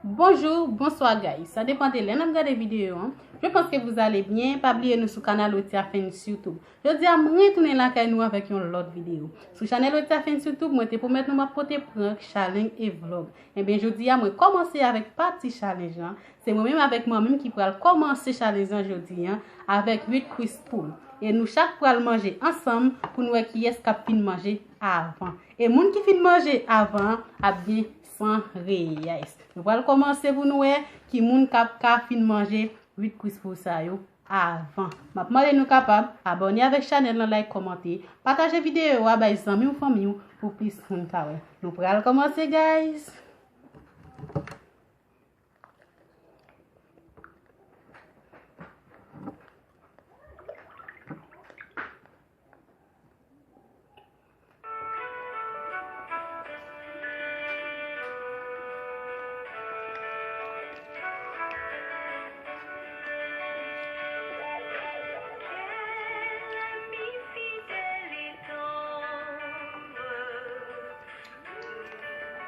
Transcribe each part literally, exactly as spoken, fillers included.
Bonjou, bonswa guys. Sa depan de lè n ap gade videyo an. Je pense que vous allez bien. Pa bliye nou sou kanal Otia Fans YouTube. Jodi a m retounen lakay nou avèk yon lòt videyo. Sou chanèl Otia Fans YouTube, mwen te pwomèt nou m ap pote prank, challenge e vlog. Ebyen jodi a mwen kòmanse avèk pati challenge lan. Se mwen menm avèk manmi m ki pral kòmanse challenge lan jodi an avèk uit kwis poul. E nou chak pral manje ansanm pou n wè kiyès k ap fin manje avan. E moun ki fin manje avan an ap gen san reyès. Nou pral kòmanse pou n wè ki moun k ap ka fin manje uit kwis poul sa yo avan. M ap mande nou kapab abòne avèk chanèl lan, like, kòmante, pataje videyo a bay zanmi w, fanmi w pou plis moun ka wè. Nou pral kòmanse guys.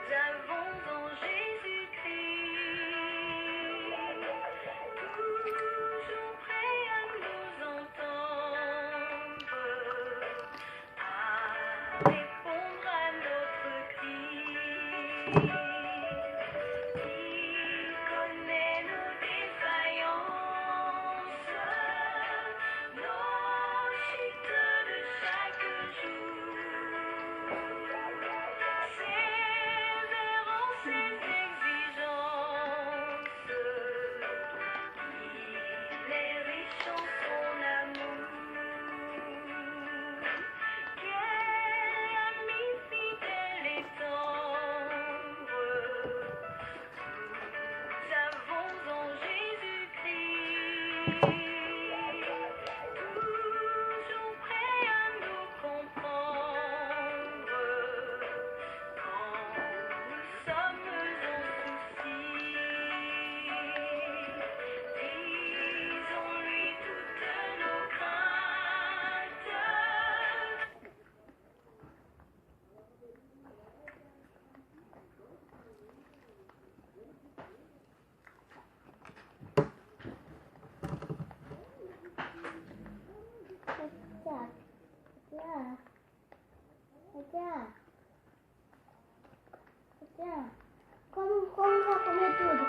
Nous avons en Jésus-Christ, toujours prêt à nous entendre, à répondre à notre cri. Il connaît nos défaillances, nos chutes de chaque jour. Sévère en ses exigences, il est riche en son amour. Quel ami fidèle et tendre, nous avons en Jésus-Christ, toujours prêt à nous comprendre quand nous sommes en souci. Disons-lui toutes nos craintes. Kòman, kòman sa kòman tout?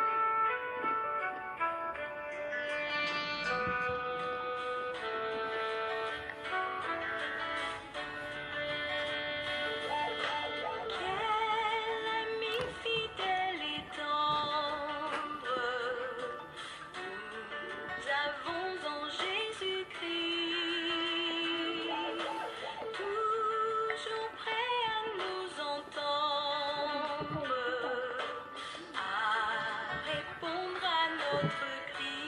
Quel ami fidèle et tendre, nous avons en Jésus-Christ, toujours prêt à nous entendre, à répondre à notre cri.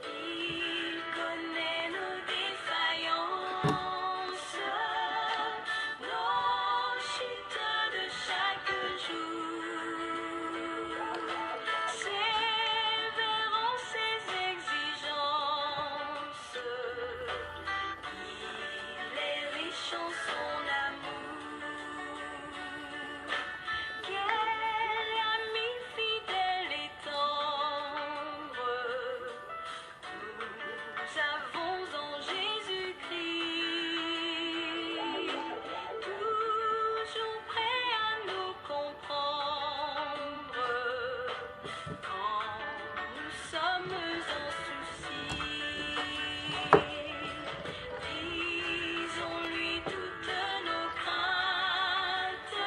Il connaît nos défaillances, nos chutes de chaque jour. Sévère en ses exigences, il est riche en son amour. Quel ami fidèle et tendre, nous avons en Jésus-Christ, toujours prêt à nous comprendre quand nous sommes en souci. Disons-lui toutes nos craintes,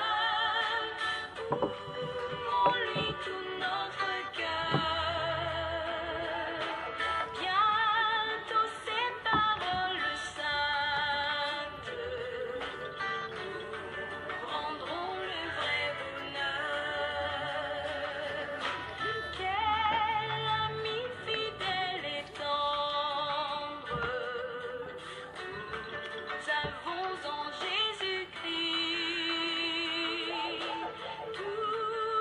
ouvrons-lui tout notre cœur. Bientôt ses paroles saintes nous rendront le vrai bonheur. Quel ami fidèle et tendre, nous avons en Jésus-Christ, tout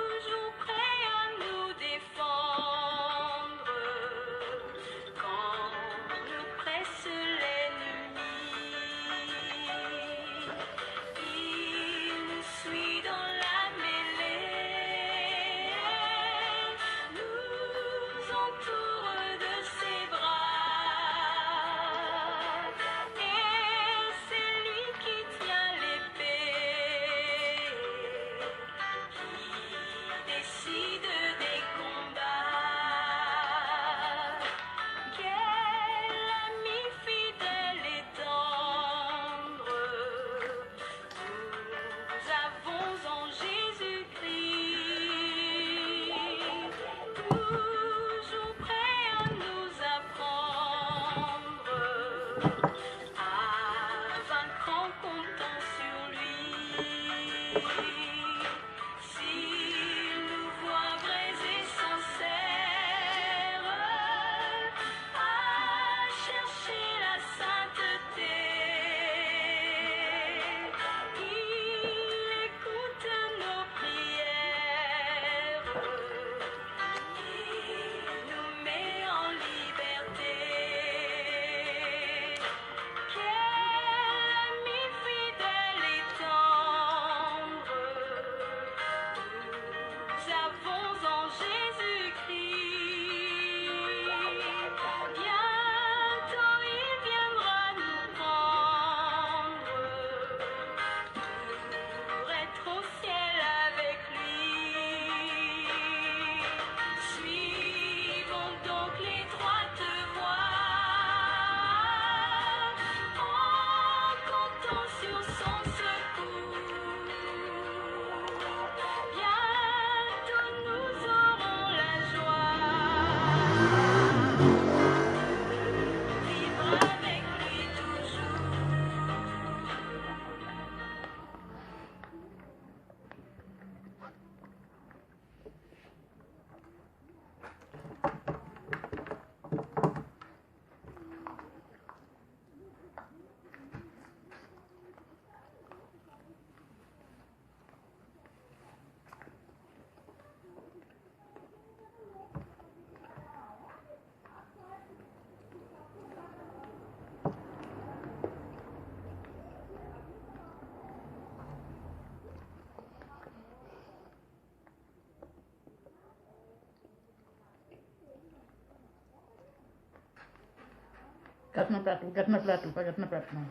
Gad nan plat ou, gad nan plat ou, pa gad nan plat mwen.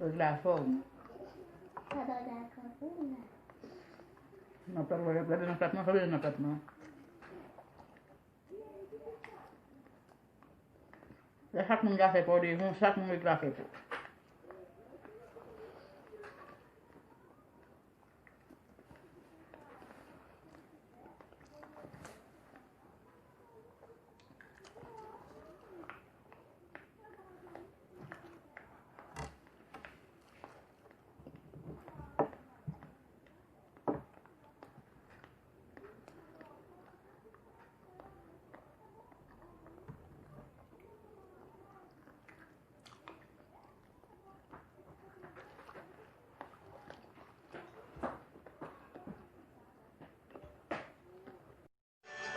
Règ la fò. Nan plat mwen, gade nan plat mwen, gade nan plat mwen. Lè chak moun ka fè pa w devan, chak moun règ la fè pou.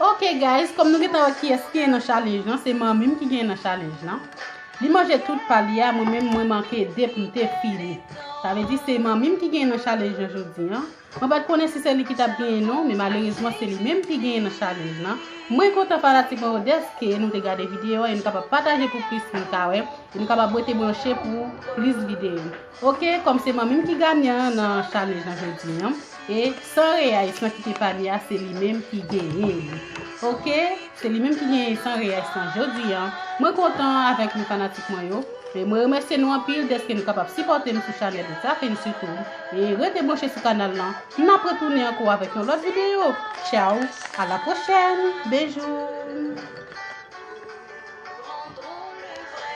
Ok guys, kòm nou gentan wè kiyès ki gen nan challenge lan, se manmi m ki gen nan challenge lan. Li manje tout pa li a, mwen menm mwen manke de pou m te fini. Sa vle di se manmi m ki gen nan challenge lan jodi an. Mwen pa t konnen si se li ki t ap genyen non, men malerezman se li menm ki genyen nan challenge lan. Mwen kontan fanatik mwen yo dèske nou te gade videyo an e nou kapab pataje pou plis moun ka wè, e nou kapab rete branche pou plis videyo. Ok, kòm se manmi m ki ganyan nan challenge lan jodi an, e san reyès lan ki te pa li a, se li menm ki genyen li. Ok, se li menm ki genyen san reyès lan jodi an. Mwen kontan avèk nou fanatik mwen yo. E mwen remèsye nou anpil dèske nou kapab sipòte m sou chanèl Etafin sitou. E rete branche sou kanal lan. N ap retounen ankò avèk yon lòt videyo. Tchaw, a la pwochèn. Bejou.